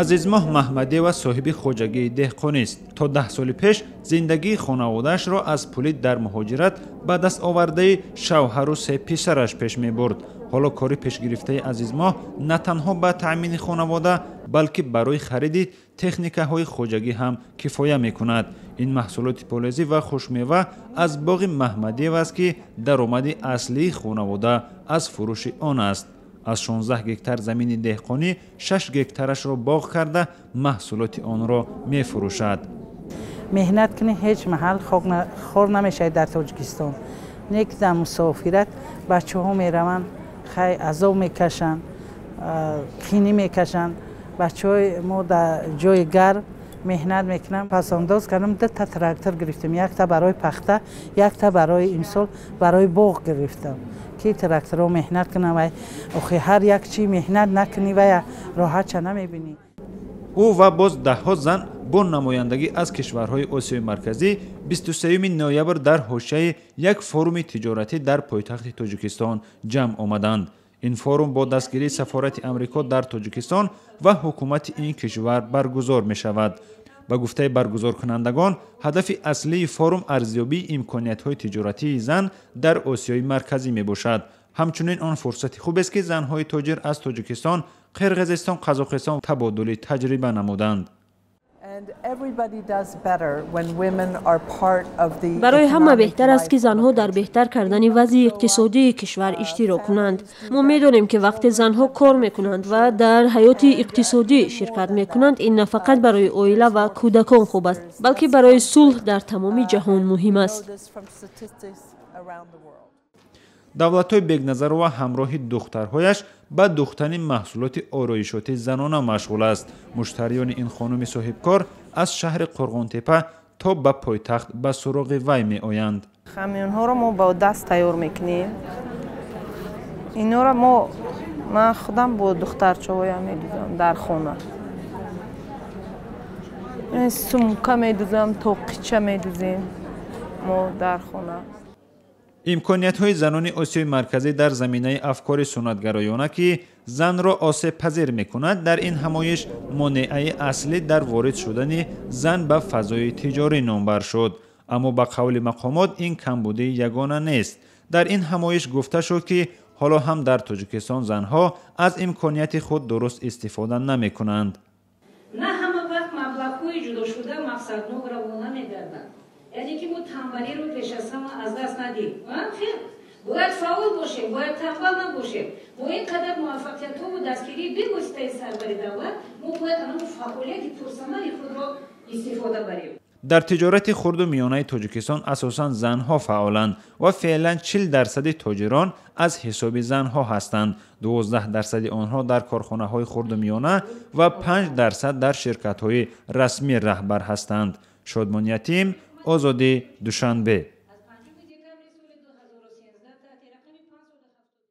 Азизмоҳ Маҳмадиева соҳиби хоҷагии деҳқонист. То 10 соли пеш зиндагии хонаводаашро аз пули дар муҳоҷират ба даст овардаи шавҳару се писараш пеш мебурд. Ҳоло кори пешгирифтаи Азизмоҳ на танҳо ба таъмини хонавода, балки барои хариди техникаҳои хоҷагӣ ҳам кифоя мекунад. Ин маҳсулоти полезӣ ва хушмева аз боғи Маҳмадиева аст, ки даромади аслии хонавода аз фурӯши он аст. Аз 16 гектар замини деҳқонӣ 6 гектарашро боғ карда, маҳсулоти онро мефурӯшад. Меҳнат кунӣ, ҳеҷ маҳал хор намешавад дар Тоҷикистон. Не ки дар мусофират бачаҳо мераванд, хай азоб мекашанд, қинӣ мекашанд. Бачаҳои мо дар ҷои гарм меҳнат мекунанд. Пасандоз кардам, дута трактор гирифтем, якта барои пахта, якта барои имсол барои боғ гирифтам, ки тракторҳо меҳнат кунанд. Вай охи ҳар як чи меҳнат накунӣ, вая роҳатша намебинӣ. Ӯ ва боз даҳҳо зан бо намояндагӣ аз кишварҳои Осиёи Марказӣ 23 ноябр дар ҳошияи як форуми тиҷоратӣ дар пойтахти Тоҷикистон ҷамъ омаданд. Ин форум бо дастгирии сафорати Амрико дар Тоҷикистон ва ҳукумати ин кишвар баргузор мешавад. Ба гуфтаи баргузоркунандагон, ҳадафи аслии форум арзёбии имкониятҳои тиҷоратии зан дар Осиёи Марказӣ мебошад. Ҳамчунин он фурсати хубест, ки занҳои тоҷир аз Тоҷикистон, Қирғизистон, Қазоқистон табодули таҷриба намуданд. Барои ҳама беҳтар аст, ки занҳо дар беҳтар кардани вазъи иқтисодии кишвар иштирок кунанд. Мо медонем, ки вақте занҳо кор мекунанд ва дар ҳаёти иқтисодӣ ширкат мекунанд, ин на фақат барои оила ва кӯдакон хуб аст, балки барои сулҳ дар тамоми ҷаҳон муҳим аст. Давлатҳои Бекназарова ҳамроҳи духтарҳояш ба духтани маҳсулоти ороишоти занона машғул аст. Муштариёни ин хонуми соҳибкор аз шаҳри Қурғонтепа то ба пойтахт ба суроғи вай меоянд. Хамёнҳоро мо бо даст тайёр мекунем. Инҳоро мо ман худам бо духтарчаҳоям медузам дар хона. Сумка медузам, тоқича медузем мо дар хона. Имкониятҳои занони Осиёи Марказӣ дар заминаи афкори суннатгароёна, ки занро осебпазир мекунад, дар ин ҳамоиш монеаи аслӣ дар ворид шудани зан ба фазои тиҷорӣ номбар шуд. Аммо ба қавли мақомот ин камбудии ягона нест. Дар ин ҳамоиш гуфта шуд, ки ҳоло ҳам дар Тоҷикистон занҳо аз имконияти худ дуруст истифода намекунанд. На ҳама вақт маблағҳои ҷудошуда мақсаднок равона мегарданд. Яъне ки мо танбалиро пеш аз ҳама аз даст надиҳем. Бояд фаъол бошем, бояд танбал набошем. Бо ин қадар муваффақиятҳову дастгирии бевоситаи сарвари давлат мо бояд анам фаъолияти пурсамари худро истифода барем. Дар тиҷорати хурду миёнаи Тоҷикистон асосан занҳо фаъоланд ва феълан 40% тоҷирон аз ҳисоби занҳо ҳастанд. 12% онҳо дар корхонаҳои хурду миёна ва 5% дар ширкатҳои расмӣ раҳбар ҳастанд. Шодмон Ятим, Озодӣ, Душанбе.